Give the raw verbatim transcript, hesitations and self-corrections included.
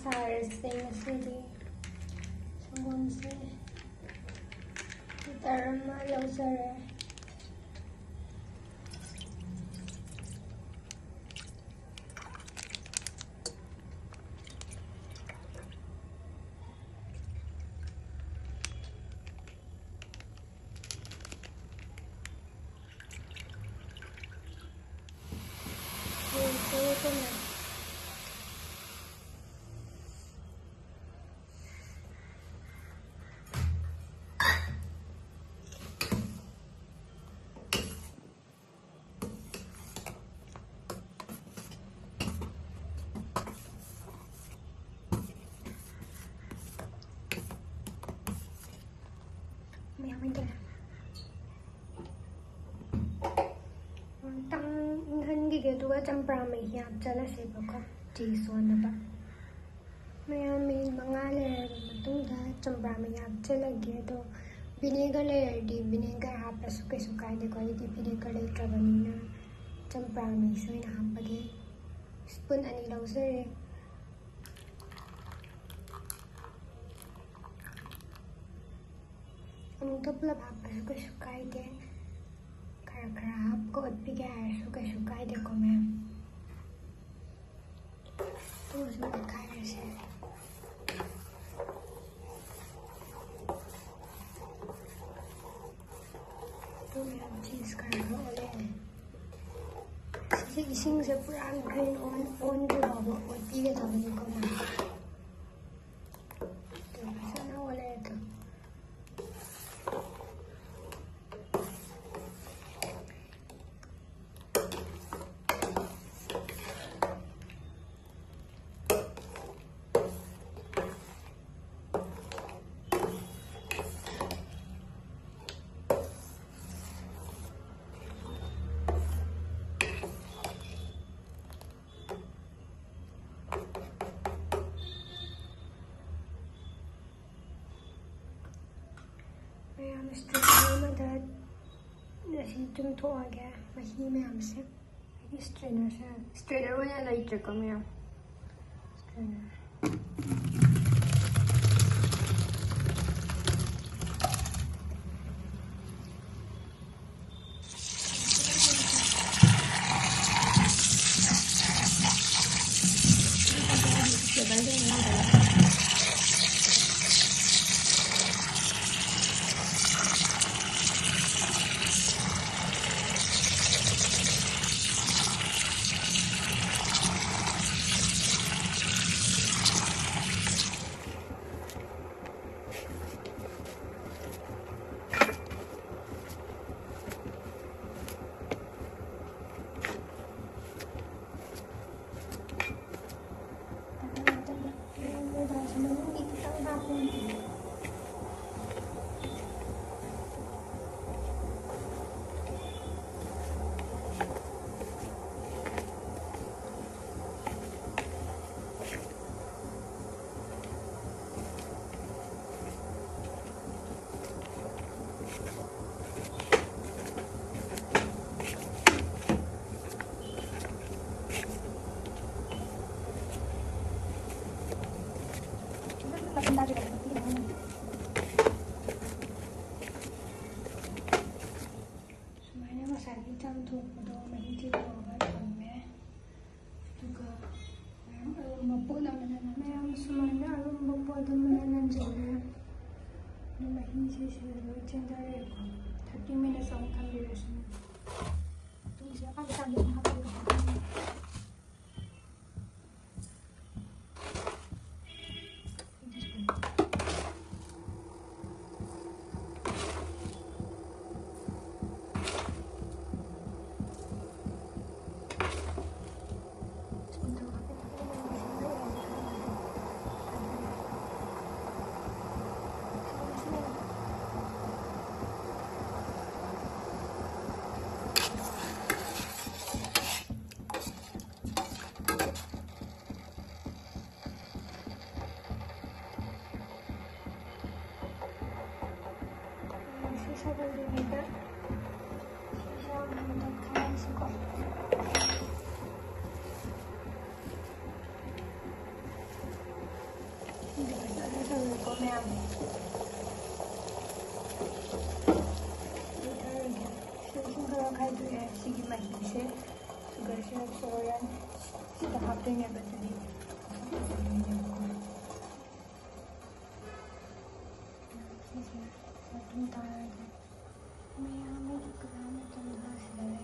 ꯁꯥꯔꯁꯦ ꯉꯁꯤꯗꯤ꯫ ꯁꯪꯒꯣꯝꯁꯦ ꯂꯤꯇꯔ ꯑꯃ ꯂꯧꯖꯔꯦ꯫ ꯃꯌꯥꯝ ꯍꯩꯖꯤꯜꯂꯦ꯫ ꯉꯥꯛꯇꯪ ꯏꯪꯍꯟꯈꯤꯒꯦ, ꯑꯗꯨꯒ ꯆꯝꯄ꯭ꯔꯥ ꯃꯍꯤ ꯍꯥꯞꯆꯜꯂꯁꯦꯕꯀꯣ, ꯆꯦ ꯁꯣꯟꯅꯕ꯫ ꯃꯌꯥꯝ ꯃꯤꯅꯤꯠ ꯃꯉꯥ ꯂꯩꯔꯕ ꯃꯇꯨꯡꯗ ꯆꯝꯄ꯭ꯔꯥ ꯃꯍꯤ ꯍꯥꯞꯆꯜꯂꯒꯦ꯫ ꯑꯗꯣ ꯚꯤꯅꯦꯒꯔ ꯂꯩꯔꯗꯤ ꯚꯤꯅꯦꯒꯔ ꯍꯥꯞꯄꯁꯨ ꯀꯩꯁꯨ ꯀꯥꯏꯗꯦꯀꯣ꯫ ꯑꯩꯗꯤ ꯚꯤꯅꯦꯒꯔ ꯂꯩꯇ꯭ꯔꯕꯅꯤꯅ ꯆꯝꯄ꯭ꯔꯥ ꯃꯍꯤꯁꯦ ꯑꯣꯏꯅ ꯍꯥꯞꯄꯒꯦ꯫ ꯁ꯭ꯄꯨꯟ ꯑꯅꯤ ꯂꯧꯖꯔꯦ꯫ ꯑꯃꯨꯛꯇ ꯄꯨꯂꯞ ꯍꯥꯞꯄꯁꯨ ꯀꯩꯁꯨ ꯀꯥꯏꯗꯦ꯫ ꯈꯔ ꯈꯔ ꯍꯥꯞꯄꯒ ꯑꯣꯠꯄꯤꯒꯦ ꯍꯥꯏꯔꯁꯨ ꯀꯩꯁꯨ ꯀꯥꯏꯗꯦꯀꯣ, ꯃꯌꯥꯝ꯫ ꯑꯗꯨꯒ ꯁꯨꯝ ꯑꯣꯠꯈꯥꯏꯔꯁꯦ꯫ ꯑꯗꯨ ꯃꯌꯥꯝ ꯆꯤꯁ ꯈꯔ ꯈꯔ ꯑꯣꯜꯂꯛꯑꯦ꯫ ꯁꯤꯁꯦ ꯏꯁꯤꯡꯁꯦ ꯄꯨꯔꯥ ꯒ꯭ꯔꯤꯟ ꯑꯣꯟ-, ꯑꯣꯟꯗ꯭ꯔꯤ ꯐꯥꯎꯕ ꯑꯣꯠꯄꯤꯒꯗꯕꯅꯤꯀꯣ, ꯃꯌꯥꯝ꯫ ꯑꯗꯨ ꯐꯖꯅ ꯑꯣꯜꯂꯛꯑꯦ ꯑꯗꯣ꯫ ꯃꯌꯥꯝ ꯁ꯭ꯇ꯭ꯔꯦꯅꯔ ꯑꯃꯗ ꯑꯁꯤ ꯆꯨꯝꯊꯣꯛꯑꯒꯦ, ꯃꯍꯤ ꯃꯌꯥꯝꯁꯦ꯫ ꯑꯩꯒꯤ ꯁ꯭ꯇ꯭ꯔꯦꯅꯔꯁꯦ, ꯁ꯭ꯇ꯭ꯔꯦꯅꯔ ꯑꯣꯏꯅ ꯂꯩꯇ꯭ꯔꯦꯀꯣ, ꯃꯌꯥꯝ꯫ ꯁ꯭ꯇ꯭ꯔꯦꯅꯔ꯫ ꯁꯨꯃꯥꯏꯅ ꯉꯁꯥꯏꯒꯤ ꯆꯥꯝꯊꯣꯛꯄꯗꯣ ꯃꯍꯤ ꯊꯤꯗꯣꯛꯑꯒ ꯊꯝꯃꯦ꯫ ꯑꯗꯨꯒ ꯃꯌꯥꯝ ꯑꯔꯨꯝꯕ ꯄꯣꯠ ꯑꯃꯅ ꯃꯌꯥꯝ ꯁꯨꯃꯥꯏꯅ ꯑꯔꯨꯝꯕ ꯄꯣꯠ ꯑꯃꯅ ꯅꯟꯁꯤꯜꯂꯦ꯫ ꯑꯗꯨ ꯃꯍꯤꯁꯦ ꯁꯤꯗ ꯂꯣꯏ ꯆꯦꯟꯊꯔꯛꯑꯦꯀꯣ꯫ Thirty minutes ꯑꯃꯨꯛ ꯊꯝꯕꯤꯔꯁꯤꯅꯦ꯫ ꯃꯇꯨꯡꯁꯤꯗ ꯀꯥꯡ ꯆꯥꯝꯕꯤ ꯑꯃ ꯍꯥꯞꯄꯤꯔꯣ꯫ ꯃꯌꯥꯝ ꯂꯣꯏꯊꯔꯒꯦ꯫ ꯁꯤꯗ ꯏꯁꯤꯡ ꯈꯔ ꯈꯥꯏꯗꯣꯛꯑꯦ꯫ ꯁꯤꯒꯤ ꯃꯍꯤꯁꯦ ꯁꯨꯒꯔ ꯁꯤꯔꯞꯁꯦ ꯍꯣꯔꯦꯟ ꯁꯤꯗ ꯍꯥꯞꯇꯣꯏꯅꯦꯕ꯫ ꯑꯗꯨꯗꯤ ꯁꯤꯁꯦ ꯃꯇꯨꯡ ꯇꯥꯔꯒꯦ꯫ ꯃꯌꯥꯝ ꯑꯗꯨ ꯀꯗꯥꯏ ꯃꯇꯝꯗ ꯁꯤꯗ